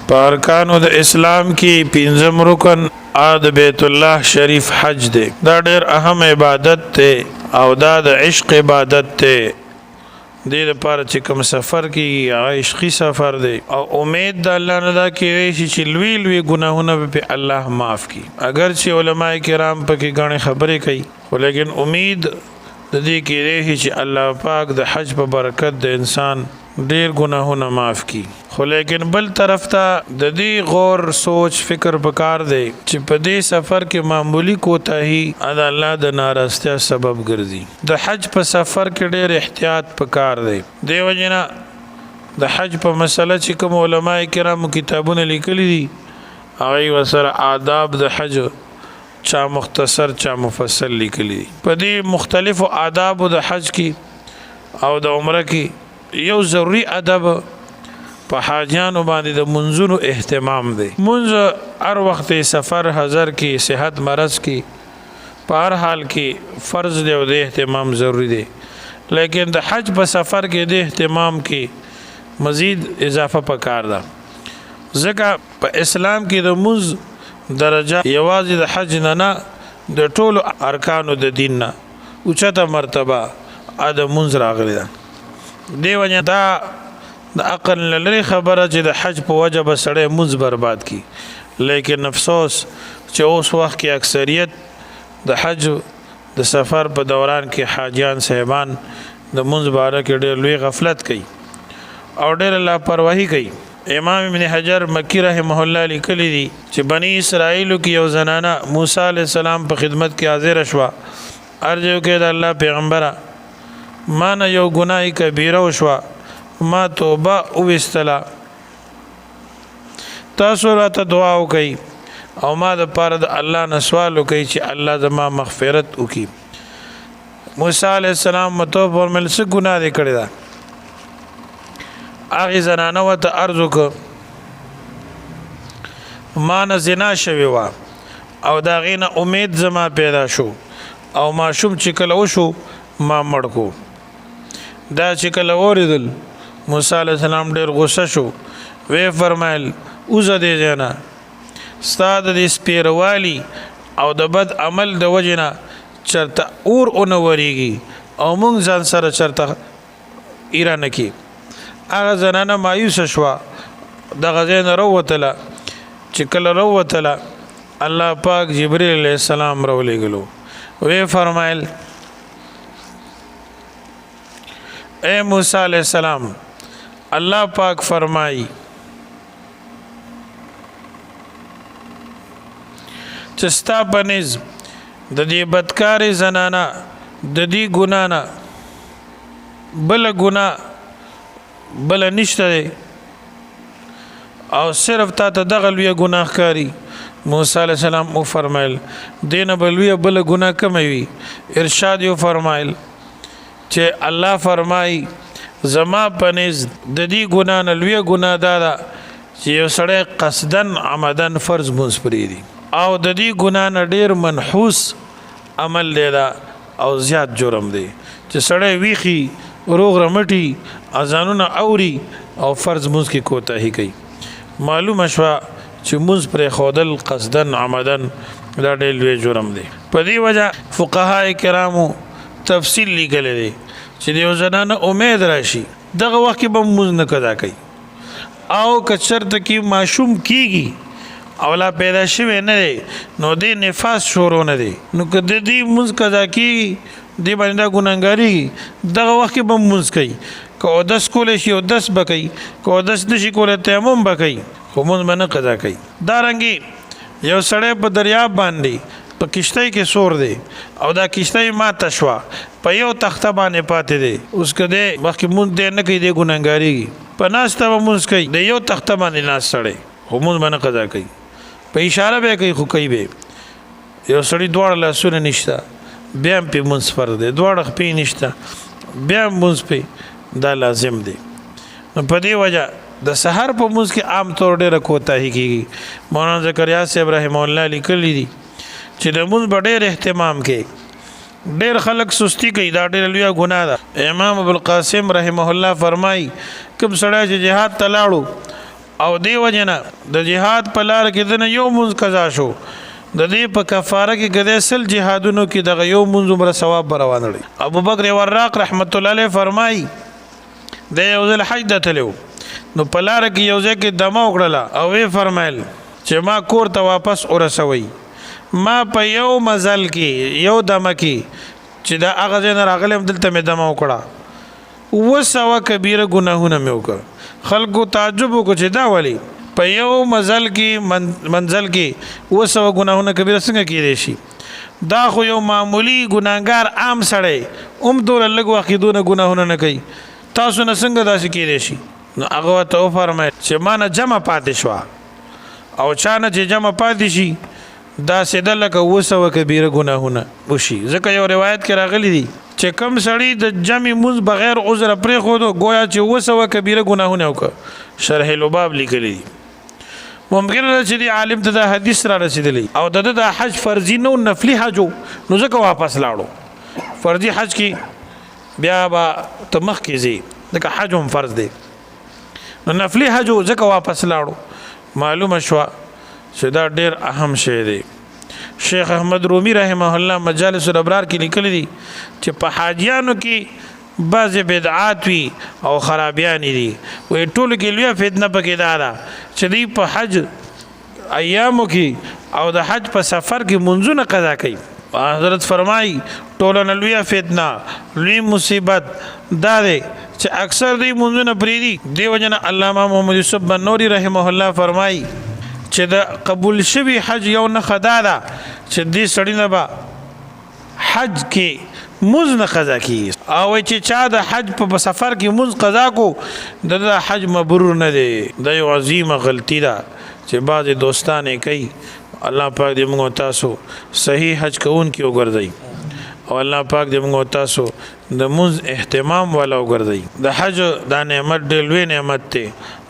په ارکانو د اسلام کې پنځم رکن د بیت الله شریف حج دی. دا ډیر اهم عبادت دی او دا د عشق عبادت دی. دې لپاره چې کوم سفر کیږي هغه عشقي سفر دی او امید د الله نه دا کیږي چې لوی لوی ګناهونه به الله معاف کړي. اگر چې علما کرام پکې غاڼې خبرې کوي، خو لیکن امید د دې کیږي چې الله پاک د حج په برکت د انسان ډیر ګناهونه معاف کی. خو لیکن بل طرف ته د دې غور سوچ فکر پکار دی چې په دې سفر کې معمولی کوتاهی د الله د ناراضتیا سبب ګرځي. د حج په سفر کې ډیر احتیاط پکار دی. دی وجنه د حج په مسله چې کوم علما کرامو کتابونه لیکلي دي، هغه وسره آداب د حج چا مختصر چا مفصل لیکلي دي. په دې مختلفو آدابو د حج کې او د عمره کې یو ضروری ادب په حاجیانو باندې د منځونو اهتمام دی. منځ هر وخت سفر حضر کې، صحت مرض کې، په هر حال کې فرض دی او د اهتمام ضروری دی، لیکن د حج په سفر کې د اهتمام کې مزید اضافه پکار ده. ځکه په اسلام کې د منځ درجه یوازې د حج نه نه، د ټولو ارکانو د دین نه اوچته مرتبه د منځ راغلی ده. دی وجه دا د عقل لري خبره چې د حج په وجه به سړی منځ برباد کی، لیکن افسوس چې اوس وخت کې اکثریت د حج د سفر په دوران کې حاجیان صاحبان د منځ باره کې ډېر لوی غفلت کوي او ډېر لاپرواهي کوي. امام ابن حجر مکی رحمه الله لیکلی دي چې بنی اسرائیل کې یو زنانه موسی علی السلام په خدمت کې حاضر شوه، عرض یې وکړ د الله پیغمبره، ما نه یو ګناه کبیره وشوه، ما توبه وویستله، تاسو راته دعا وکړئ او ما د پاره د الله نه سوال وکړئ چې الله زما مغفرت وکړي. موسی علی السلام متو فرمایل څه ګناه دې کړې ده؟ هغې زنانه ورته عرض وکړ ما نه زنا شوې وه او د هغې نه امید زما پیدا شو او ماشوم چې کله وشو ما مړ کو. دا چې کله اوریدل موسی علیه السلام ډیر غوسه شو، وی فرمایل اوزه دې ځای نه، ستا د دې سپیروالي او د بد عمل د وجې نه چرته اور ونه وریږي او مونږ ځان سره چرته ایره نه کړي. هغه زنانه مایوسه شوه، دغه ځای نه راووتله. چې کله راووتله الله پاک جبرئیل علیه السلام راولېږلو، وی فرمایل اے موسی علیہ السلام، الله پاک فرمایي چې ستا په نزد د دې بدکارې زنانه د دې ګنا نه بله ګنا بله نشته دی او صرف تا ته دغه لویه ګناه ښکاري. موسی علیه السلام وفرمایل دې نه به لویه بله ګناه کومه وي؟ ارشاد یې وفرمایل چې الله فرمایي زما په نزد د دې ګناه نه لویه ګناه دا ده چې یو سړی قصدن عمدن فرض مونځ پرېږدي، او د دې ګناه نه ډېر منحوس عمل دی دا او زیات جرم دی چې سړی ویخي روغ رمټي اذانونه اوري او فرض مونځ کې کوتاهي کوي. معلومه شوه چې مونځ پرېښودل قصدن عمدن دا ډېر لوی جرم دی. په دې وجه فقهای کرامو تفصیل لیکلی دی چې د یو زنانه امید راشي دغه وخت کې به مونځ نه قضا کوي، او که چرته کې ماشوم کیږي او لا پیدا شوی نه دی نو دې نفاس شروع نه دی، نو که د دې مونځ قضا کیږي دې باندې دا ګناهګاریږي، دغه وخت کې به مونځ کوي. که اودس کولی شي اودس به کوي، که اودس نشي کولی تیمم به کوي، خو مونځ به نه قضا کوي. دارنګې یو سړی په دریاب باندې په کشتۍ کې سور دی او دا کشتۍ ماته شوه، په یو تخته باندې پاتې دی، اوس که دی مخکې مونځ دی نه کوي دی ګناهګاریږي، په ناسته به مونځ کوي، د یو تخته باندې ناست سړی خو مونځ به نه قضا کوي، په اشاره به کوي خو کوي به. یو سړي دواړه لاسونه نشته بیا هم پې مونځ فرض دی، دواړه خپې نشته بیا هم مونځ پې دا لازم دی. نو په دې وجه د سحر په مونځ کې عام طور ډېره کوتاهي کېږي. مولانا زکریا صاحب رحمه الله لیکلي دي چې د مونځ به ډېر اهتمام کوي، ډېر خلک سستی کوي، دا ډېره لویه ګناه ده. امام ابوالقاسم رحمه الله فرمایي کوم سړی چې جهاد ته لاړو او دی وجنه د جهاد په لار کې دنه یو منځ قضا شو، د دې په کفاره کې ګدې سل جهادونو کې دغه یو منځ عمر ثواب روان لري. ابو بکر وراق رحمت الله علیه فرمای، د یو ځل حج ته تلو نو په لار کې یو ځای کې دمه وکړله او وی فرمایل چې ما کور ته واپس ورسوي. ما په یو مزل کې یو دمه کې چې دا هغه ځای نه راغلم دلته مې دمه وکړه، 700 کبیره ګناهونه مې وکړ. خلکو تعجب وکړ چې دا ولی په یو مزل کې منزل کې 700 ګناهونه کبیره څنګه کېدای شي؟ دا خو یو معمولی ګناهګار عام سړی هم دومره لږ وخت کې دونه ګناهونه نه کوي، تاسو نه څنګه داسې کېدای شي؟ نو هغه ورته وفرمایل چې ما نه جمع پاتې شوه، او چا نه چې جمع پاتې شي داسې ده لکه 700 کبیره ګناهونه وشي. ځکه یو روایت کې راغلي دي چې کم سړی د جمع مونځ بغیر عذر پرېښودو ګویا چې 700 کبیره ګناهونه وکړه. شرح لباب لیکلی دي. ممکن ده چې دې عالم ته دا حدیث را رسېدلی او د ده دا حج فرضي نه نفلي حج و، نو ځکه واپس لاړو. فرضي حج کې بیا به ته مخکې ځې، ځکه حج هم فرض دی، نو نفلي حج و ځکه واپس لاړو. معلومه شوه چې دا ډېر اهم شی دی. شیخ احمد رومي رحمه الله مجالس الابرار کې لیکلي دي چې په حاجیانو کې بعضې بدعات وي او خرابیانې دي. وایي ټولو کې لویه فتنه پکې دا ده چې دوی په حج ایامو کې او د حج په سفر کې منځونه قضا کوي. حضرت فرمایي ټوله نه لویه فتنه لوی مصیبت دا دی چې اکثر دوی منځونه پرېږدي. دې وجه نه علامه محمد یوسف بنوري رحمه الله فرمایي چې د قبول شوي حج یو نښه دا ده چې دې سړي نه به حج کې مونځ نه قضا کیږي، او چې چا د حج په سفر کې مونځ قضا کو د ده حج مبرور نه دی. دا یو عظیمه غلطي ده چې بعضې دوستان یې کوي. الله پاک دې موږ تاسو صحیح حج کوونکي وګرځوي، او الله پاک دې موږ تاسو د مونځ اهتمام والا وګرځوي. د حج دا نعمت ډېر لوی نعمت دی،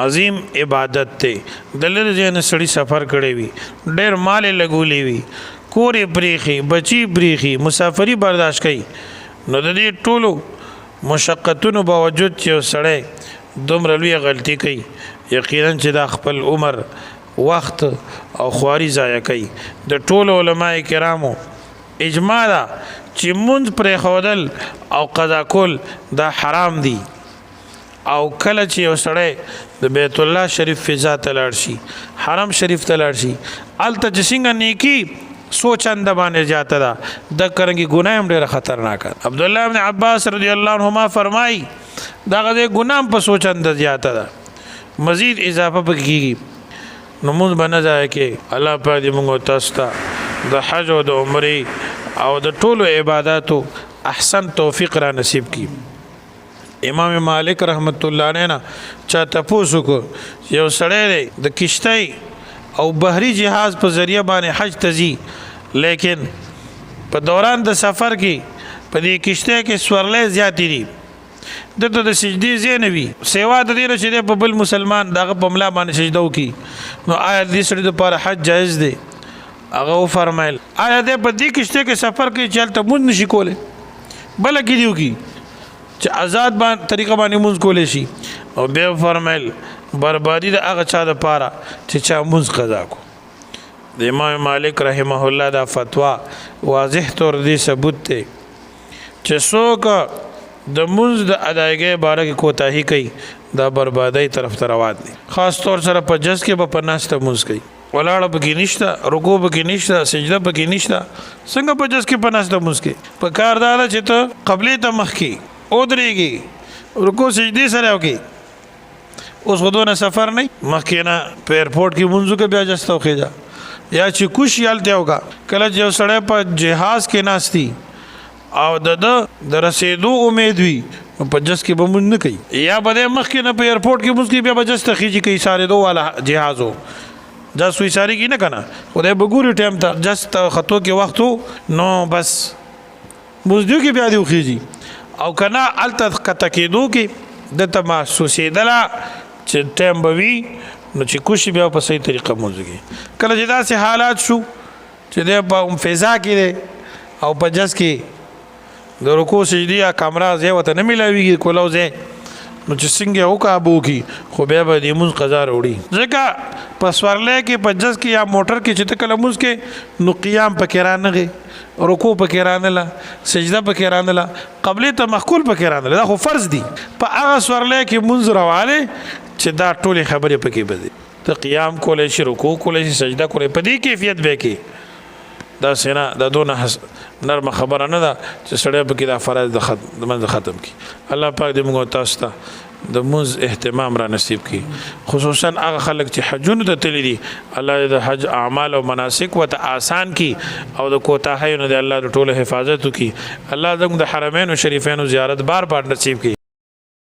عظیم عبادت دی. د لرې ځای نه سړي سفر کړی وي، ډېر مال یې لګولی وي، کور یې پرېښي، بچي یې پرېښي، مسافري برداشت کوي، نو د دې ټولو مشقتونو باوجود چې یو سړی دومره لویه غلطي کوي، یقینا چې دا خپل عمر، وخت او خواري ضایع کوي. د ټولو علماء کرامو اجماع ده چې مونځ پرېښودل او قضا کول دا حرام دي. او کله چې یو سړی د بیت الله شریف فضا ته لاړ شي، حرم شریف ته لاړ شي، هلته چې څنګه نیکي څو چنده باندې زیاته ده، دغه رنګې ګناه هم ډېره خطرناکه ده. عبدالله بن عباس رضی الله عنهما فرمایي دغه ځای ګناه هم په څو چنده زیاته ده، مزید اضافه پکې کېږي. نو مونږ به نه ضایع کې. الله پاک دې موږ تاسو ته د حج او د عمرې او د ټولو عباداتو احسن توفیق را نصیب کړي. امام مالک رحمت الله علیه نه چا تپوس وکړ یو سړی دی د کشتۍ او بحري جهاز په ذریعه باندې حج ته ځي، لیکن په دوران د سفر کې په دې کشتۍ کې سورلۍ زیاتې دي، ده ته د سجدې ځای نه وي، سوا د دې نه چې دی په بل مسلمان د هغه په ملا باندې سجده وکړي، نو آیا د دې سړي دپاره حج جایز دی؟ هغه وفرمایل آیا دی په دې کشتۍ کې سفر کوي چې هلته مونځ نشي کولی، بله کې دې وکړي چې آزاد باندې طریقه باندې مونځ کولی شي. او بیا وفرمایل بربادي د هغه چا دپاره چې چا مونځ قضا کو. د امام مالک رحمه الله دا فتوا واضح طور دې ثبوت دی چې څوک د مونځ د ادایګۍ باره کې کوتاهي کوي دا بربادۍ طرف ته روان دي. خاص طور سره په جز کې به په ناسته مونځ کوي، ولاړه پکې نشته، رکوع پکې نشته، سجده پکې نشته، څنګه په جز کې په ناسته مونځ کوي؟ په کار دا ده چې ته قبلې ته مخ کې ودرېږي، رکوع سجدې سره وکړي. اوس خو دونه سفر نه، مخکې نه په ایرپورټ کې مونځ وکړه بیا جز ته وخېژه، یا چې کوش یې هلته وکړه. کله چې یو سړی په جهاز کې ناست وي او د ده د رسېدو امید وي، نو په جس کې به مونځ نه کوي، یا به دی مخکې نه په ایرپورټ کې مونځ کوي، بیا به جس ته خېژي که ایسارېدو والا جهاز و، جس خو ایسارېږي نه که نه، خو دی به ګوري ټایم ته، جس ته ختو کې وخت و، نو بس مونځ دی وکړي بیا دې وخېژي. او که نه هلته ښکته کېدو کې ده ته محسوسېدله چې ټایم به وي، نو چې کوشي بیا په صحیح طریقه مونځ وکړي. کله چې داسې حالات شو چې دی په فضا کې دی او په جس کې د رکوع سجدې یا کمره ځای ورته نه میلاویږي، کولو ځای، نو چې څنګه وکابو کی، خو بیا به د مونځ قضا وروړي، ځکه په سورلۍ کې، په جز کې یا موټر کې چې ته کله مونځ کې، نو قیام پکې رانغی، رکوع پکې رانله، سجده پکې رانله، قبلې ته مخکول پکې رانله. دا خو فرض دي. په هغه سورلۍ کې مونځ رواله چې دا ټولې خبرې پکې بدي، ته قیام کولای شي، رکوع کولای شي، سجده کولای، په دې کیفیت به کې. دا سینا دا دونه نرمه خبره نه ده چې سړی پکې دا فرض د منځ ختم کی. الله پاک دې موږ تاسو ته د مونځ اهتمام را نصیب کړي، خصوصا هغه خلک چې حجونو ته تللي دي. الله دې د حج اعمال او مناسک وته آسان کړي او د کوتاهیو نه دې الله د ټولو حفاظت وکړي. الله زموږ د حرمینو شریفینو زیارت بار بار نصیب کړي.